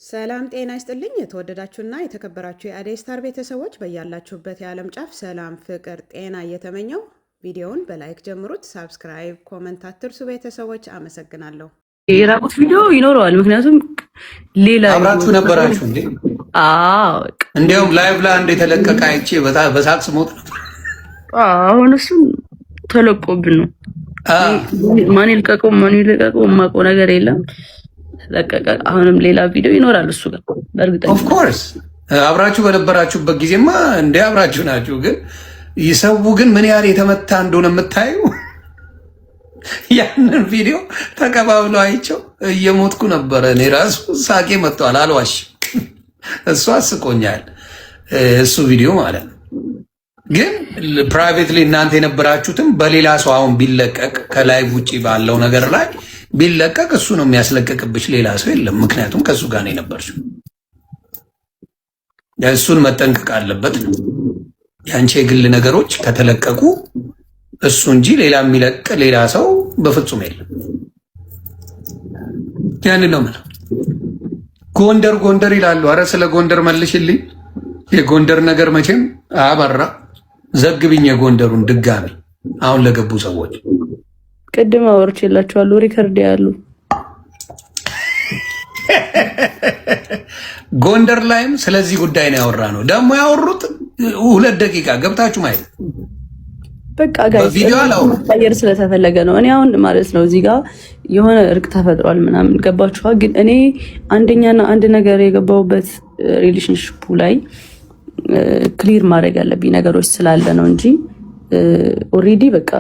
ሰላም ጤና ይስጥልኝ። የተወደዳችሁና የተከበራችሁ የአደይ ስታር ቤተሰቦች በያላችሁበት የዓለም ጫፍ ሰላም፣ ፍቅር፣ ጤና እየተመኘው ቪዲዮውን በ like ጀምሩት። Subscribe፣ comment አትርሱ። ቤተሰቦች አመሰግናለሁ። የራቁት ቪዲዮ ይኖረዋል። ምክንያቱም ሌላ አብራችሁ ነበራችሁ እንዴ? አዎ። እንዲያውም live ላይ አንድ የተለቀቀ አይቼ በሳቅ ስሞት ነበር። አሁን እሱን ተለቆብን ነው። ማን ይልቀቀው ማን ይልቀቀው የማውቀው ነገር የለም። ተለቀቀ። አሁንም ሌላ ቪዲዮ ይኖራል እሱ ጋር በእርግጠኝነት። Of course አብራችሁ በነበራችሁበት ጊዜማ እንደ አብራችሁ ናችሁ። ግን ይሰው ግን ምን ያህል የተመታ እንደሆነ የምታዩ ያንን ቪዲዮ ተቀባብለው አይቸው እየሞትኩ ነበረ። እኔ ራሱ ሳቄ መጥተዋል። አልዋሽ፣ እሱ አስቆኛል፣ እሱ ቪዲዮ ማለት ነው። ግን privately እናንተ የነበራችሁትም በሌላ ሰው አሁን ቢለቀቅ፣ ከ live ውጭ ባለው ነገር ላይ ቢለቀቅ እሱ ነው የሚያስለቅቅብሽ፣ ሌላ ሰው የለም። ምክንያቱም ከእሱ ጋር ነው የነበርሽው። እሱን መጠንቀቅ አለበት ነው። የአንቺ የግል ነገሮች ከተለቀቁ እሱ እንጂ ሌላ የሚለቅ ሌላ ሰው በፍጹም የለም። ያንን ነው የምለው። ጎንደር ጎንደር ይላሉ። አረ ስለ ጎንደር መልሽልኝ። የጎንደር ነገር መቼም አበራ ዘግብኝ። የጎንደሩን ድጋሚ አሁን ለገቡ ሰዎች ቅድም አወርቼላችኋለሁ። Record ያሉ ጎንደር ላይም ስለዚህ ጉዳይ ነው ያወራ ነው። ደግሞ ያወሩት 2 ደቂቃ ገብታችሁ ማየት በቃ guys አየር ስለተፈለገ ነው። እኔ አሁን ማለት ነው እዚህ ጋር የሆነ እርቅ ተፈጥሯል ምናምን ገባችኋ? ግን እኔ አንደኛና አንድ ነገር የገባሁበት relationship ኡ ላይ clear ማድረግ ያለብኝ ነገሮች ስላለ ነው እንጂ already በቃ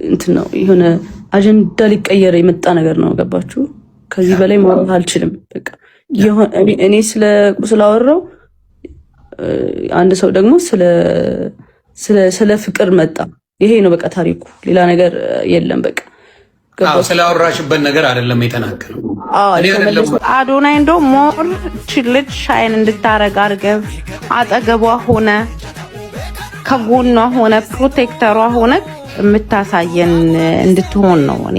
እንትን ነው፣ የሆነ አጀንዳ ሊቀየር የመጣ ነገር ነው። ገባችሁ? ከዚህ በላይ ማውራት አልችልም። በቃ እኔ ስላወራው አንድ ሰው ደግሞ ስለ ፍቅር መጣ። ይሄ ነው በቃ ታሪኩ፣ ሌላ ነገር የለም። በቃ ስላወራሽበት ነገር አይደለም የተናገረው። አዶናይ እንደው more ልጅ shine እንድታረግ አድርገህ አጠገቧ ሆነ፣ ከጎኗ ሆነ፣ protector ሯ ሆነ የምታሳየን እንድትሆን ነው። እኔ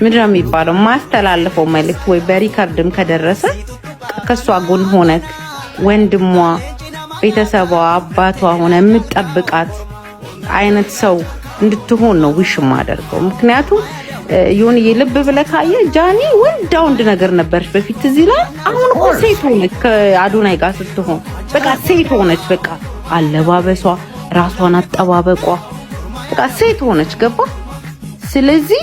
ምንድን ነው የሚባለው ማስተላልፈው መልእክት ወይ በ record ም ከደረሰ ከእሷ ጎን ሆነክ ወንድሟ፣ ቤተሰቧ፣ አባቷ ሆነ የምትጠብቃት አይነት ሰው እንድትሆን ነው wish የማደርገው። ምክንያቱም የሆነ ልብ ብለህ ካየህ ጃኒ ወንዳ ወንድ ነገር ነበረች በፊት እዚህ ላይ። አሁን እኮ ሴት ሆነች። ከአዶናይ ጋር ስትሆን በቃ ሴት ሆነች። በቃ አለባበሷ፣ ራሷን አጠባበቋ በቃ ሴት ሆነች። ገባ? ስለዚህ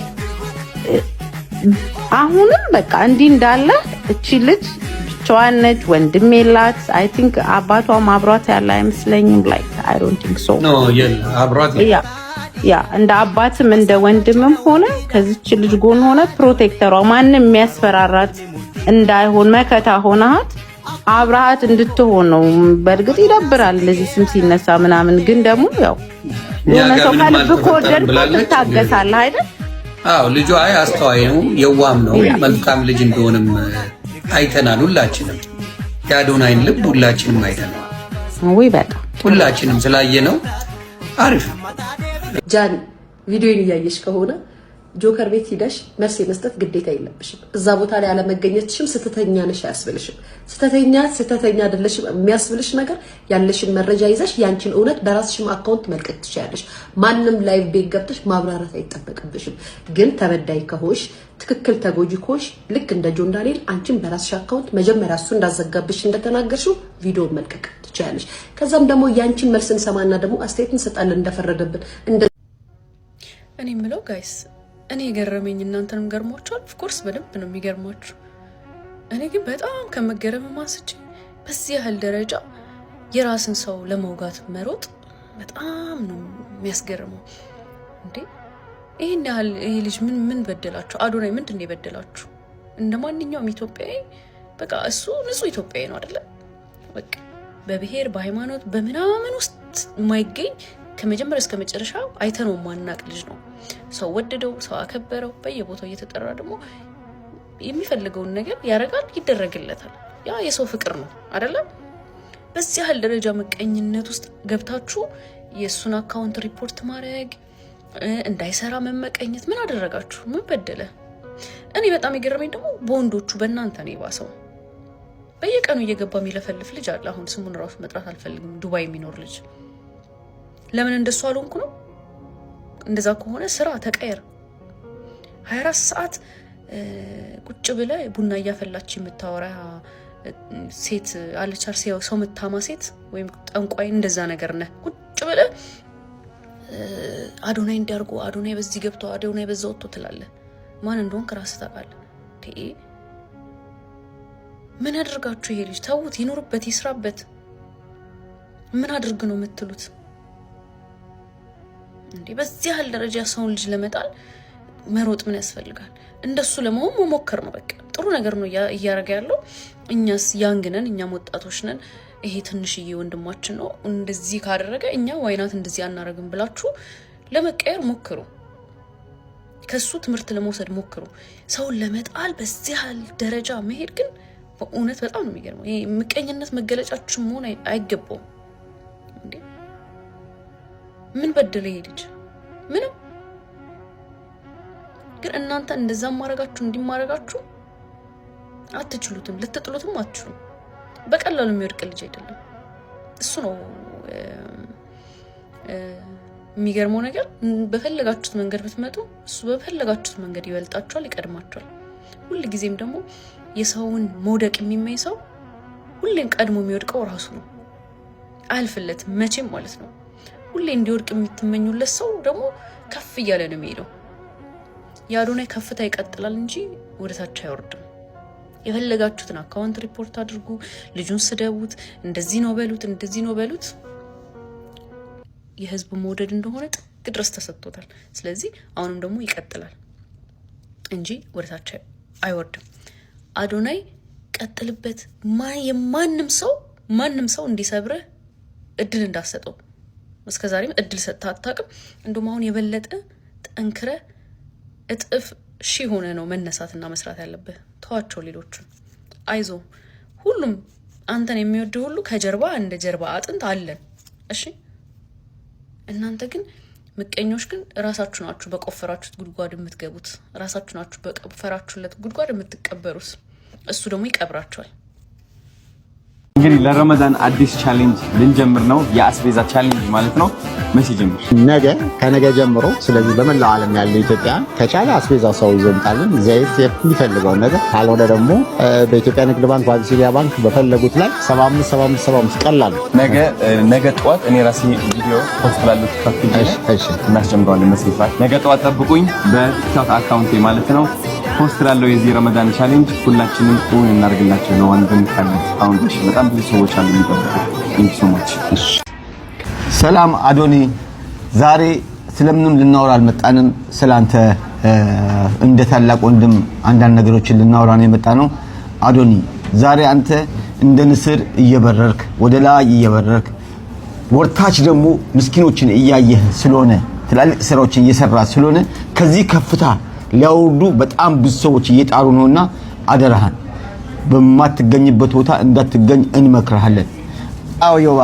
አሁንም በቃ እንዲህ እንዳለ እቺ ልጅ ብቻዋን ነች፣ ወንድም የላት። I think አባቷም አብሯት ያለ አይመስለኝም። Like I don't think so። Yeah፣ እንደ አባትም እንደ ወንድምም ሆነ ከዚች ልጅ ጎን ሆነ protector ሯ፣ ማንም የሚያስፈራራት እንዳይሆን መከታ ሆነሃት አብረሃት እንድትሆን ነው። በእርግጥ ይደብራል እንደዚህ ስም ሲነሳ ምናምን፣ ግን ደግሞ ያው የሆነ ሰው ከልብ ከወደድከው ትታገሳለህ አይደል? አዎ፣ ልጁ አይ አስተዋይ ነው፣ የዋም ነው፣ መልካም ልጅ እንደሆነም አይተናል። ሁላችንም የአዶናይን ልብ ሁላችንም አይተናል። ወይ በጣም ሁላችንም ስላየ ነው አሪፍ ነው። ጃኒ፣ ቪዲዮን እያየሽ ከሆነ ጆከር ቤት ሂደሽ መልስ የመስጠት ግዴታ የለብሽም። እዛ ቦታ ላይ አለመገኘትሽም ስተተኛ ነሽ አያስብልሽም። ስተተኛ ስተተኛ አይደለሽም የሚያስብልሽ ነገር ያለሽን መረጃ ይዘሽ ያንቺን እውነት በራስሽም account መልቀቅ ትችያለሽ። ማንም live ቤት ገብተሽ ማብራራት አይጠበቅብሽም። ግን ተበዳይ ከሆንሽ፣ ትክክል ተጎጂ ከሆንሽ ልክ እንደ ጆን ዳንኤል አንቺን በራስሽ account መጀመሪያ እሱ እንዳዘጋብሽ እንደተናገርሽው ቪዲዮ መልቀቅ ትችያለሽ። ከዛም ደግሞ ያንቺን መልስ እንሰማና ደግሞ አስተያየት እንሰጣለን እንደፈረደብን እንደ እኔ የምለው guys፣ እኔ የገረመኝ እናንተንም ገርሟችኋል። Of course በደንብ ነው የሚገርማችሁ። እኔ ግን በጣም ከመገረም ማስቼ በዚህ ያህል ደረጃ የራስን ሰው ለመውጋት መሮጥ በጣም ነው የሚያስገርመው። እንዴ፣ ይህን ያህል ይህ ልጅ ምን ምን በደላችሁ? አዶናይ ምንድን ነው የበደላችሁ? እንደ ማንኛውም ኢትዮጵያዊ በቃ እሱ ንጹህ ኢትዮጵያዊ ነው አይደለም? በቃ በብሔር፣ በሃይማኖት፣ በምናምን ውስጥ የማይገኝ፣ ከመጀመሪያ እስከ መጨረሻ አይተነው ማናቅ ልጅ ነው። ሰው ወደደው፣ ሰው አከበረው። በየቦታው እየተጠራ ደግሞ የሚፈልገውን ነገር ያደርጋል፣ ይደረግለታል። ያ የሰው ፍቅር ነው አይደለም? በዚህ ያህል ደረጃ ምቀኝነት ውስጥ ገብታችሁ የእሱን account report ማድረግ እንዳይሰራ መመቀኘት። ምን አደረጋችሁ? ምን በደለ? እኔ በጣም የገረመኝ ደግሞ በወንዶቹ በእናንተ ነው የባሰው። በየቀኑ እየገባ የሚለፈልፍ ልጅ አለ። አሁን ስሙን ራሱ መጥራት አልፈልግም። ዱባይ የሚኖር ልጅ። ለምን እንደሱ አልሆንኩ ነው? እንደዛ ከሆነ ስራ ተቀየር። 24 ሰዓት ቁጭ ብለህ ቡና እያፈላች የምታወራ ሴት አለች፣ ሰው ምታማ ሴት ወይም ጠንቋይ እንደዛ ነገር ነህ። ቁጭ ብለህ አዶናይ እንዲያርጎ፣ አዶናይ በዚህ ገብቶ፣ አዶናይ በዛ ወጥቶ ትላለህ። ማን እንደሆንክ ራስህ ታውቃለህ። ምን አድርጋችሁ ይሄ ልጅ? ተዉት፣ ይኑርበት፣ ይስራበት። ምን አድርግ ነው የምትሉት እንዴ? በዚህ ያህል ደረጃ ሰውን ልጅ ለመጣል መሮጥ ምን ያስፈልጋል? እንደሱ ለመሆን መሞከር ነው። በቃ ጥሩ ነገር ነው እያደረገ ያለው። እኛስ young ነን፣ እኛም ወጣቶች ነን። ይሄ ትንሽዬ ወንድማችን ነው። እንደዚህ ካደረገ እኛ why not እንደዚህ አናደርግም ብላችሁ ለመቀየር ሞክሩ። ከሱ ትምህርት ለመውሰድ ሞክሩ። ሰውን ለመጣል በዚህ ያህል ደረጃ መሄድ ግን በእውነት በጣም ነው የሚገርመው። ይሄ ምቀኝነት መገለጫችሁ መሆን አይገባውም። እንዴ፣ ምን በደለ ይሄ ልጅ? ምንም። ግን እናንተ እንደዛ ማድረጋችሁ እንዲማረጋችሁ አትችሉትም፣ ልትጥሉትም አትችሉም። በቀላሉ የሚወድቅ ልጅ አይደለም። እሱ ነው የሚገርመው ነገር። በፈለጋችሁት መንገድ ብትመጡ እሱ በፈለጋችሁት መንገድ ይበልጣችኋል፣ ይቀድማችኋል። ሁል ጊዜም ደግሞ የሰውን መውደቅ የሚመኝ ሰው ሁሌም ቀድሞ የሚወድቀው ራሱ ነው። አያልፍለትም መቼም ማለት ነው። ሁሌ እንዲወድቅ የምትመኙለት ሰው ደግሞ ከፍ እያለ ነው የሚሄደው። የአዶናይ ከፍታ ይቀጥላል እንጂ ወደታች አይወርድም። የፈለጋችሁትን account report አድርጉ፣ ልጁን ስደቡት፣ እንደዚህ ነው በሉት፣ እንደዚህ ነው በሉት። የህዝብ መውደድ እንደሆነ ጥግ ድረስ ተሰጥቶታል። ስለዚህ አሁንም ደግሞ ይቀጥላል እንጂ ወደታች አይወርድም። አዶናይ ቀጥልበት። የማንም ሰው ማንም ሰው እንዲሰብርህ እድል እንዳሰጠው እስከ ዛሬም እድል ሰጥተህ አታውቅም። እንደውም አሁን የበለጠ ጠንክረህ እጥፍ ሺህ ሆነ ነው መነሳትና መስራት ያለብህ። ተዋቸው ሌሎቹን፣ አይዞ፣ ሁሉም አንተን የሚወድ ሁሉ ከጀርባ እንደ ጀርባ አጥንት አለን። እሺ፣ እናንተ ግን ምቀኞች ግን ራሳችሁ ናችሁ በቆፈራችሁት ጉድጓድ የምትገቡት፣ ራሳችሁ ናችሁ በቆፈራችሁለት ጉድጓድ የምትቀበሩት። እሱ ደግሞ ይቀብራችኋል። እንግዲህ ለረመዳን አዲስ challenge ልንጀምር ነው። የአስቤዛ challenge ማለት ነው። መቼ ጀምር? ነገ፣ ከነገ ጀምሮ። ስለዚህ በመላው ዓለም ያለው ኢትዮጵያ ከቻለ አስቤዛ ሰው ይዞ ይምጣልን፣ ዘይት፣ የሚፈልገውን ነገር። ካልሆነ ደግሞ በኢትዮጵያ ንግድ ባንክ፣ በአቢሲኒያ ባንክ በፈለጉት ላይ 75 75 75፣ ቀላል ነው። ነገ ነገ ጠዋት እኔ ራሴ ቪዲዮ post ላለው ቲክቶክ page እናስጀምረዋለን። መስራት ነገ ጠዋት ጠብቁኝ፣ በቲክቶክ account ኤ ማለት ነው። Post ላለው የዚህ ረመዳን challenge ሁላችንም እውን እናደርግላቸው ነው። ወንድም foundation በጣም ብዙ ሰዎች አሉ የሚጠብቁ። Thank you so much። ሰላም አዶኒ፣ ዛሬ ስለምንም ልናወራ አልመጣንም። ስላንተ እንደ ታላቅ ወንድም አንዳንድ ነገሮችን ልናወራ ነው የመጣነው። አዶኒ፣ ዛሬ አንተ እንደ ንስር እየበረርክ፣ ወደ ላይ እየበረርክ፣ ወደታች ደግሞ ምስኪኖችን እያየህ ስለሆነ፣ ትላልቅ ስራዎችን እየሰራ ስለሆነ ከዚህ ከፍታ ሊያወርዱ በጣም ብዙ ሰዎች እየጣሩ ነውና አደራህን በማትገኝበት ቦታ እንዳትገኝ እንመክርሃለን። አዎ ዮባ፣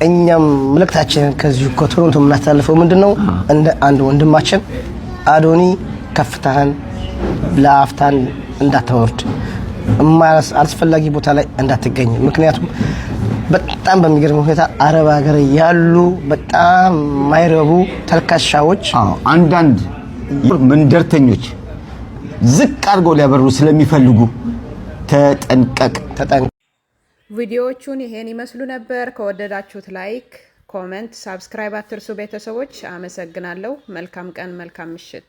እኛም መልእክታችንን ከዚሁ ከቶሮንቶ የምናስተላልፈው ምንድን ነው? እንደ አንድ ወንድማችን አዶኒ ከፍታህን ለአፍታን እንዳታወርድ፣ አላስፈላጊ ቦታ ላይ እንዳትገኝ። ምክንያቱም በጣም በሚገርም ሁኔታ አረብ ሀገር ያሉ በጣም ማይረቡ ተልካሻዎች፣ አንዳንድ መንደርተኞች ዝቅ አድርገው ሊያበሩ ስለሚፈልጉ ተጠንቀቅ። ተጠንቀቅ። ቪዲዮዎቹን ይሄን ይመስሉ ነበር። ከወደዳችሁት like፣ comment፣ subscribe አትርሱ ቤተሰቦች። አመሰግናለሁ። መልካም ቀን፣ መልካም ምሽት።